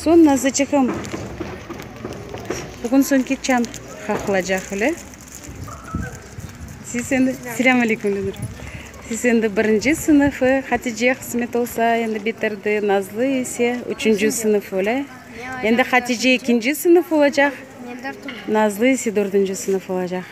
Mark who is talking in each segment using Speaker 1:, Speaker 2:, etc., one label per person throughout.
Speaker 1: Soñ, Nazlıçığım, bugün soñki çañ qaqılacaq, öyle? Siz endi, selâm aleyküm, Lenur. Siz endi birinci sınıfı, Hatice qısmet olsa, endi bitirdi, Nazlı ise üçünci sınıf, öyle? Endi Hatice ekinci sınıf olacaq, Nazlı ise dördünci sınıf olacaq.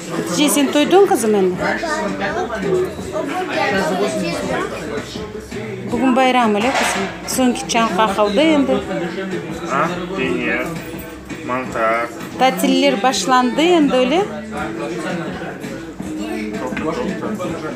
Speaker 1: Hatice, sen toydıñ, qızım, endi? Bugün bayram, öyle, qızım? Soñki çañ qaqıldı endi.
Speaker 2: A, peynir, mantar.
Speaker 1: Tatiller başlandı endi, öyle?
Speaker 2: Toqta, toqta.